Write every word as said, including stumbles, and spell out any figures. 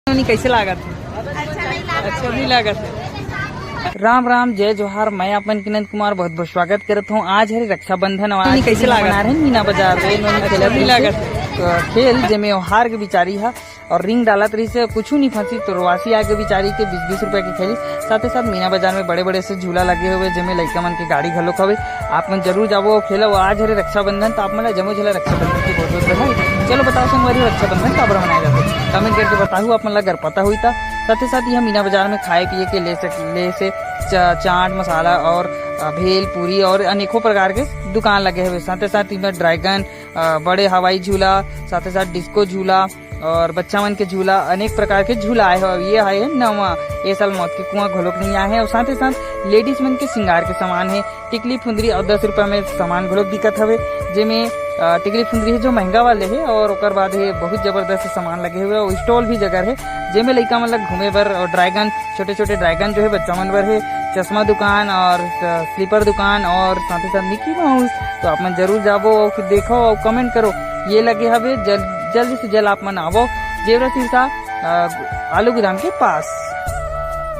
नोनी, कैसे लागत हे? अच्छा नहीं लागत हे। राम राम, जय जोहार। मैं अपन किनंद कुमार बहुत बहुत स्वागत करत हूँ। आज हरे रक्षाबंधन और आज कैसे लागत हे? मीना बाजार में नोनी खेलत रहिस हे, अ, खेल जेमे ओहार के बिचारी हा और रिंग डालत रहिस हे, कुछु नहीं फंसी तो रोवासी आगे बिचारी के बीस बीस रुपया के खेलिस। साथे साथ मीना बाजार में बड़े बड़े से झूला लगे हुए, जेमे लइका मन के गाड़ी घलोक हवे। आप मन जरूर जाबो और खेलो। आज हरे रक्षाबंधन, तो आप मन ला जम्मो झन ला रक्षाबंधन की बहुत बहुत बधाई। चलो बताओ संगवारी, रक्षाबंधन काबर मनाया जाथे? कमेंट करके बताहू आप मन ला अगर पता हुई ता। साथे साथ यहाँ मीना बाजार में खाए पिए के ले सक-, ले से चा-, चाट मसाला और, अ, भेल पूरी और अनेकों प्रकार के दुकान लगे हुए। साथे साथ इमा ड्रैगन, अ, बड़े हवाई झूला, साथे साथ डिस्को झूला और बच्चा मन के झूला, अनेक प्रकार के झूला आए हो। ये है नवा, ये साल मौत के कुआं घलोक नहीं आए हैं। और साथे साथ लेडीज मन के श्रृंगार के सामान है, टिकली फुंदरी और दस रुपया में सामान घलोक बिकत हवे, जेमे, अ, टिकली फुंदरी है जो महंगा वाले है और ओकर बाद है बहुत जबरदस्त सामान लगे हुए और स्टॉल भी जगह है, जेमे लइका मन ला घूमे बर और ड्रैगन, छोटे छोटे ड्रैगन जो है बच्चा मन बर है, चश्मा दुकान और, अ, स्लीपर दुकान और साथ ही साथ मिकी माउस। तो आप मन जरूर जाबो और फिर देखो और कमेंट करो। ये लगे हवे जल-, जल्द से जल्द आप मन आवो जेवरा सिरसा, अ, आलू गोदाम के पास।